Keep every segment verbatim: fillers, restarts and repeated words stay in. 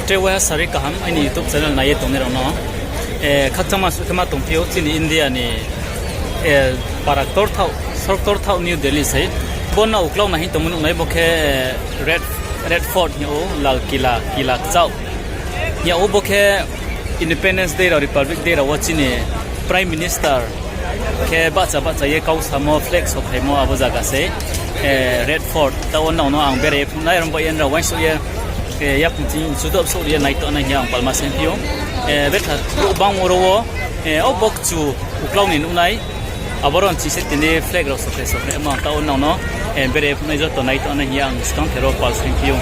Tre waiha sari kaham aini YouTube channel nai ye tongnai rao no. Eh, khakchangma suh khe ma tongphi ou chini India ni, eh, para ktor thaoh, sor ktor thaoh New Delhi sei. Bo no uklau nai hing tongmo nuhnai bo khe, eh, Red, Red Fort hing ou, Lal Kila, Kila kchaoh. Hing ou bo khe Independence Day rao, Republic Day rao wo chini Prime Minister khe bahcha bahcha ye kau samo, flag sokhaimo abo zaga sei, eh, Red Fort. Taoh wo nrao no ang berai ye phnuh nai, aro baoh ye nrao uaingsouh ye, eh, yaphung ching sudob souh ye naito nai hing ye ang palma saingphi ou. Eh, betha brouh bangmo ro wo, eh, o bo kchu uklau ni nuhnai. Abo ro nching se tini flag rao sokhai sokhai ma taoh wo nrao no, eh, berai ye phnuh nai joto naito nai hing ye ang skang the ro pal saingphi ou.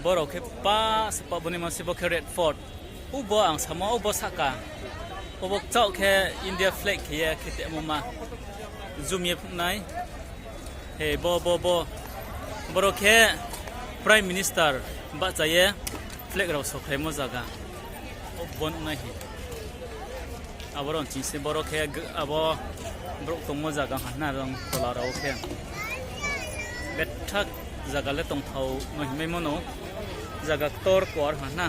Bo rao khe pa se pa bo ni ma se bo khe Red Fort. Ubo ang samo, ubo sahka. Ubo kchaoh khe India flag khe ye khe temo ma. Zoom ye phnuh nai. He, bo, bo, bo. Boro khe Prime Minister bahcha ye flag rao sokhaimo zaga. Bo nuhnai hi. Abo ro nching se boro khe abo brouh tongmo zaga ha hna rang tola rao khe. Betha zaga le tongthao no hingmaimo no. Zaga ktor kuar ha hna.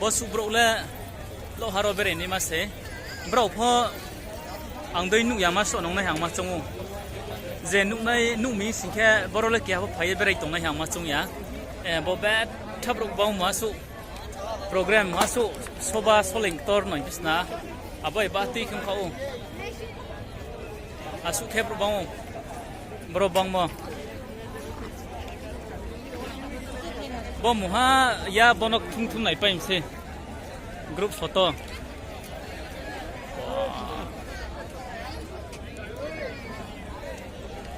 Bo suh brouh le loha ro berai naima se. Brao pho ang dei nuh ya ma suh nongnai hing ma choung ou. Je nuhnai nuh mi sing khe boro le keha pho phai ye berai tongnai hing ma choung ya. Eh, bo betha brouh bangmo asuh. Program asuh soba soleing ktor noi bisna. Abo bai ba tui khe ongkha ou. Asuh khe brouh bang ou. Brouh bangmo. Bo mungha ya bono kthung thum naipai mi se. Group photo.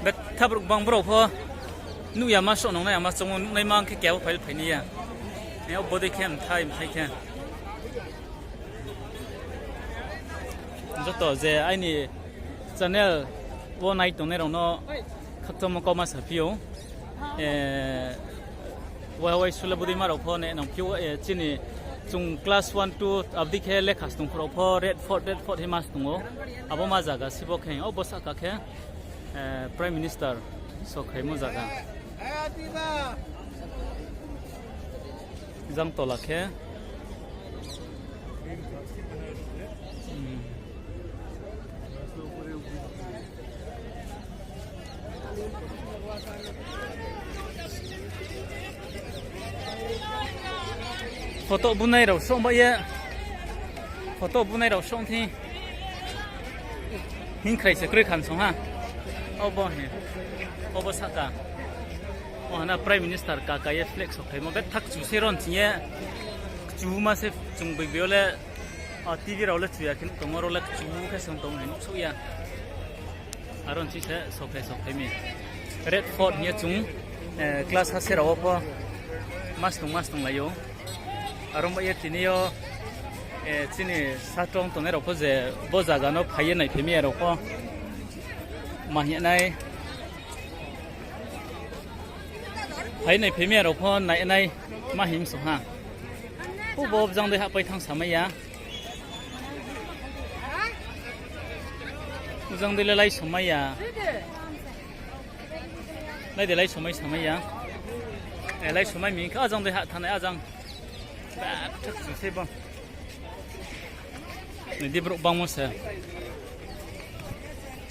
Betha brouh bang brao pho. Nuh ya ma suh nongnai ang ma choung ou, nuhnai ma khe keha pho phai le phai nai ya. Bodei khe mthai mthai khe. Joto je aini channel wo nai tongnai rao no khakchangmo kauma saphi ou. Wai wai sula bodei ma rao pho ne nangphi ou, chini chung class one, two abdi khe lekha stong phuh rao pho Red Fort, Red Fort hima stong ou. Abo ma zaga sibo khe, o bo sahka khe, Prime Minister sokhaimo zaga. Jang tola khe. Photo bunai rao song ba ye. Photo bunai rao song thi. Hingkhrai se kroi khan song ha. Obo he. Obo sahka. O hana Prime Minister kaka ye flag sokhaimo betha kchu se ron ching ye. Kchu ma se chung boi boi yo le, T V rao le chu ya khe nuh tongmo rao le kchu khe se tong hing nuhsouh ya. Aro nching se sokhai sokhai mi. Red Fort hing ye chung, class ha se rao wo pho mas tong mas tong lai ou. Aro ba ye tini yo, chini satrong tongnai rao pho je bo zaga no phai ye naiphai mi ya rao pho. Ma hing nai. Phai naiphai mi ya rao pho nai nai ma hing song ha. Ubo bjang dei hahpai thanng samai ya. Bjang dei le lai somai ya. Lai de lai somai samai ya. Lai somai mi khe ajang dei hah thanai ajang. Ba thak chu se bo. Nai di brouh bangmo se.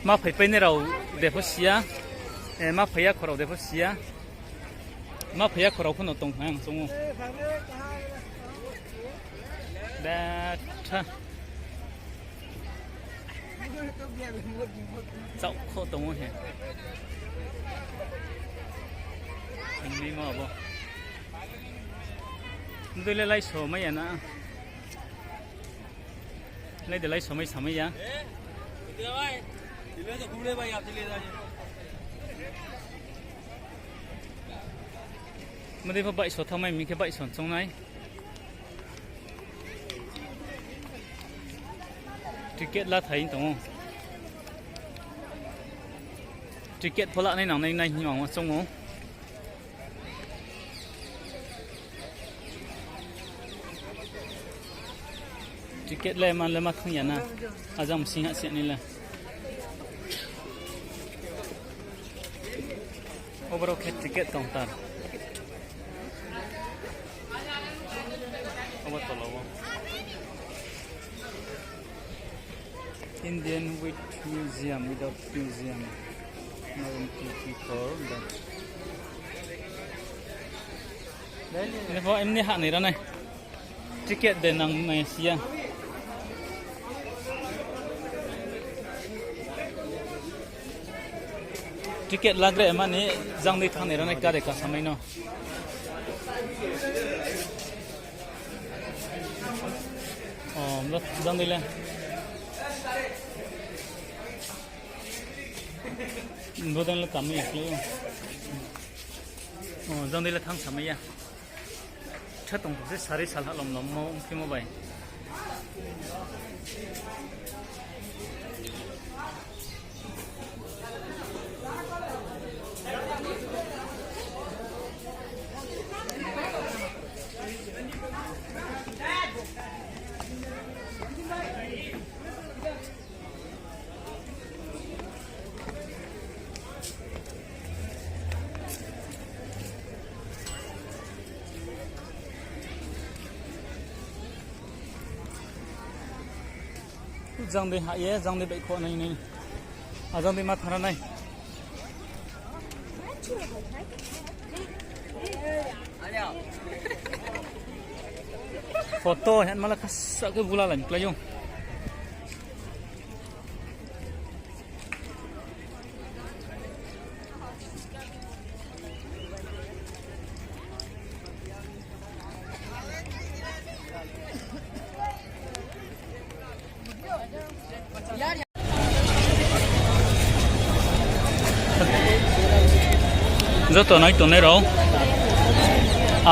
Ma phaipai nai rao de pho si ya. Ma phai ya kho rao de pho si ya. Ma phai ya kho rao pho no tong ha ang choung ou. Betha. Chaohkho tong ou he. Hingnaimo abo. Dei le lai somai ya na. Lai de lai somai samai ya. Bodei pho baihso thanngmai mi khe baihso choung nai. Ticket la thai tong ou. Ticket pho la nai nang nai nai hing ang ma choung ou. Ticket le man le ma thanng ya na. Ajang bsing ha se nai le. Oborok khe ticket counter. Indian with museum, without museum. No entry fee for that. Ini pho emni hah nai ra nai. Ticket de nang nai si ya. Ticket lagre mani jang dei thanng nai ra nai kare ka samai no. O, jang dei le. Bodang le kamai ya khlai ou. O, jang dei le thanng samai ya. Tha tong se sari sal ha lom lom mo ongphimo bai. Jang dei hah ye, jang dei baihkhouh nai nai. A jang dei ma thanng ra nai. Photo hingma le khasa khe bula lai klái ou. Joto nai tongnai rao,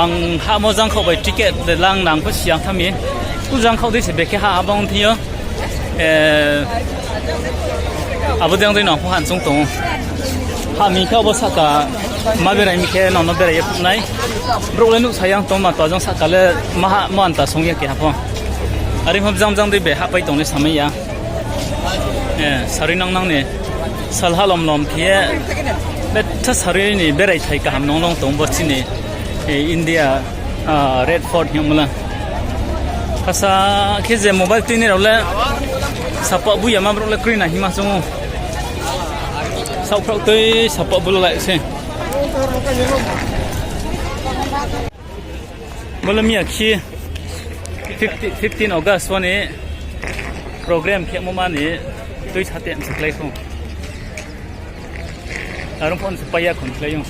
ang hahmo jangkhaoh bai ticket de lang nang pho siang tha mi. U jangkhaoh dei se bekhe hah ha bang thing yo. Abo dei ang dei no pho han chung tong ou. Hah mi khe abo sahka ma berai mi khe nang no berai ye phnuh nai. Brouh le nuhsa yang tong ma to jang sahka le ma hah mo anta song ya keha pho. Are pho jang jang dei be hahpai tong le samai ya. Sarui nang nang ni sal ha lom lom khe ye betha sarui ni berai thai kaham nong long tong bo chini India Red Fort hingmo la. Khasa khe je mobile tuinai rao le sapa bu ya ma brouh le kroi na hima chung ou. Saohphraoh tui sapa bu lai se. Bo le miya khe fifteen August wo ni program khemo ma ni tuisa ten se klái khou. Aro phone se pai ya khon klái ou.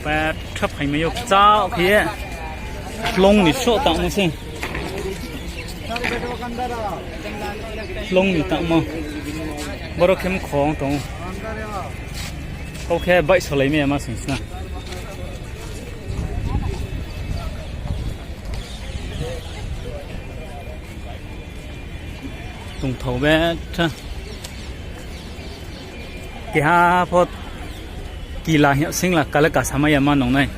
Petha phaimai yo kchaoh khe ye. Hlong ni soh tangmo se. Hlong ni tangmo. Boro khe mkhong tong ou. Kau khe baihsolai mai ya ma sing sna. Tongthao betha. Keha pho kila hing singla kale kasamai ya ma nong nai.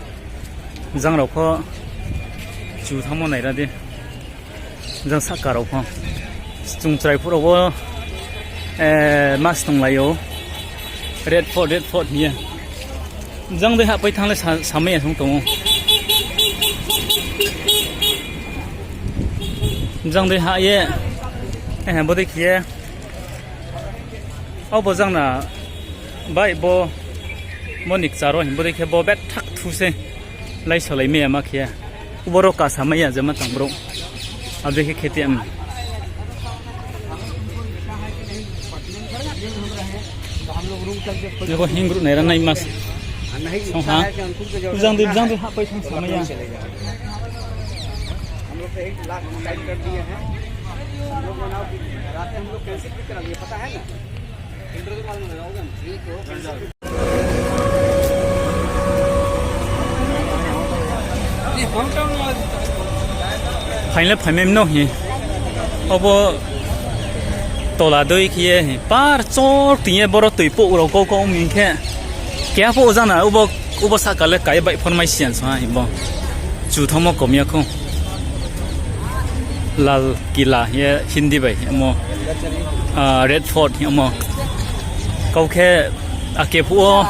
Jang rao pho chu thanngmo nai ra di. Jang sahka rao pho. Chung chrai phuh rao wo, mas tonglai ou. Red Fort, Red Fort hing ye. Jang dei hahpai thanng le samai ya song tong ou. Jang dei hah ye. Bodei khe ye. Abo jang na bai bo, bo ni kchar wo hing bodei khe bo betha kthu se. Laisolai mai ya ma khe. Boro kasamai ya je ma tang brouh. Abo dei khe khe ti am. Abo hing ruh nai ra nai mas. Song ha. Jang dei, jang dei hahpai thanng samai ya. Phaing le phaimai mno hi. Obo tola dei khe ye hi. Par chor ting ye boro toi pouh rao kau kau mi khe. Keha pho jang na ubo sahka le kai baihphor mai siyan song ha hi bo. Chu thanngmo kom ya khou. Lal Kila hing ye Hindi bai hingmo, Red Fort hingmo. Kau khe Ake phuh wo,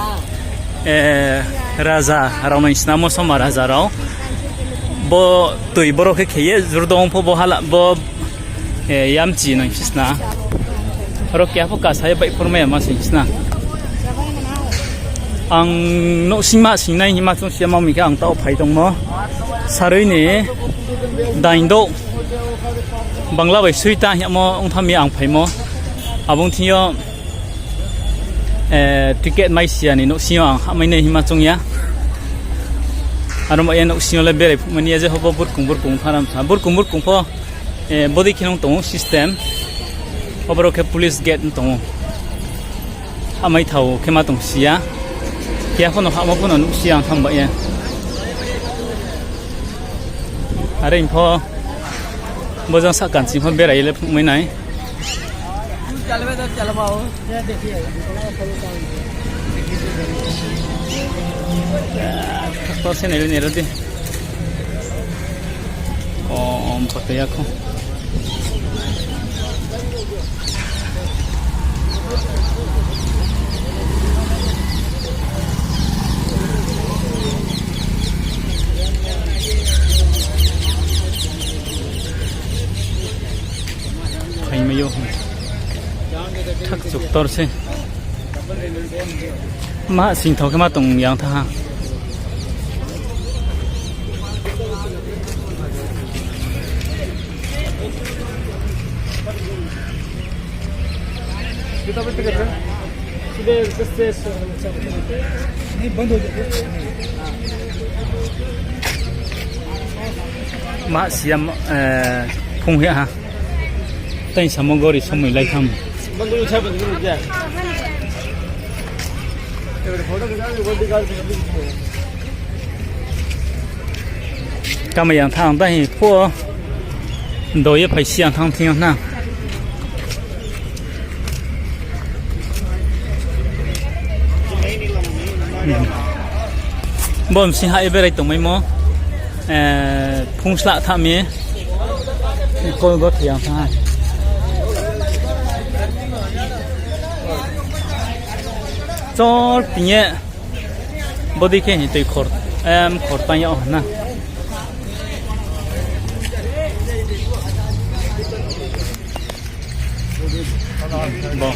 eh, raja rao nai snamo soma raja rao. Bo tui boro khe khe ye jurdong pho bo hala bo, eh, yamchi nai sna. Aro keha pho kasa ye baihphor mai ya ma sing sna. Ang nouhsingma singnai hima chung si ya ma mi khe ang taoh phai tongmo. Sarui ni daing douh Bangla bai sui ta hingmo ong tha mi ang phaimo. Abo ong thing yo, eh, ticket mai si ya ni nouhsing yo ang hahmai nai hima choung ya. Aro ma ye nouhsing yo le berai phuh mai ni ya je hobo burkong burkong pharam sa. Burkong burkong pho, eh, bodei khe nung tong ou system. Aboro khe police gate tong ou. Hahmai thao khe ma tong si ya. Keha pho no hahmo pho no nuh si ya ang tham ba ye. Are pho, bo jang sahkanching pho berai ye le phnuh mai nai. Tor se nai le nai ra di. Om pho tei ya kho. Phaimai yo. Thak chuktor se. Ma singthao khe ma tong yang tha ha. Ma siya, eh, phung hia ha. Tei samo gori somoi lai tham. Kamai yang thang ta hi pho. Do ye phai si yang thang thing yo na. Bo msing ha ye berai tongmaimo. Eh, phung slah tha mi. Kol go thai yang thang ha. Chor ping ye. Bodei khe ni tui khor, em, khor tang yag ha na. Bo.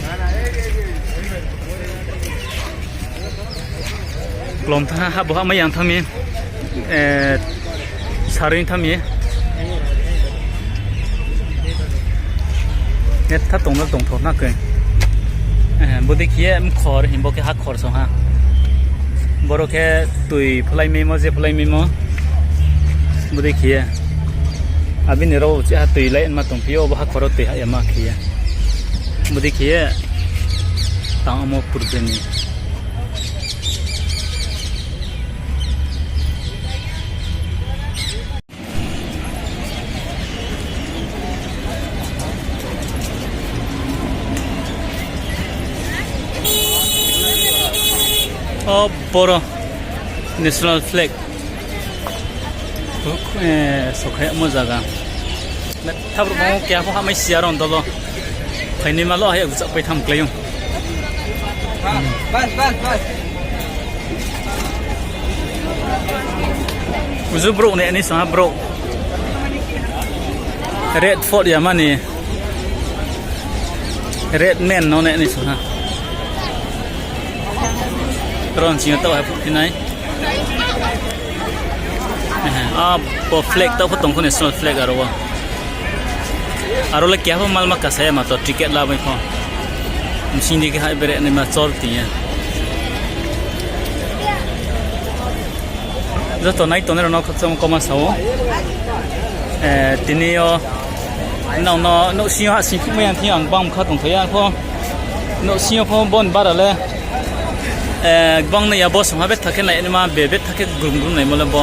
Klom tha ha, bo ha mai yang tha mi. Eh, Sarui tha mi. Net tha tong no tongthou na khe. Eh, bodei khe ye mkhor himbo khe hakhor song ha. Boro khe tui phlai maimo, je phlai maimo. Bodei khe ye. Abini rao chih ha tui lai ma tongphi ou, bo hakhor wo tui ha ya ma khe ye. Bodei khe ye. Tang omo purbe ni. O boro national flag. Eh, sokhayamo zaga. Thabro mo keha pho hamai siya ron dolo. Phainai malo hai gchak pai tham klai ou. Uju brouh nai ni song ha brouh. Red Fort ya mani. Red Man no nai ni song ha. Ron sing yo taoh hai phuh phi nai. Abo flag taoh pho tong kho national flag aro wo. Aro le keha pho malma kasa ya ma to ticket la bai pho. Bsing di khe hai bere naima chor ting ye. Joto nai tongnai rao no khakchangmo kauma sa ou. Eh, tini yo nang no nouhsing yo hahsing phihmai ya thing ang bang kha tongthai ya pho. Nouhsing yo pho bon bara le, eh, gbang nai ya bo song ha betha khe nai naima be betha khe grum grum naimo le bo.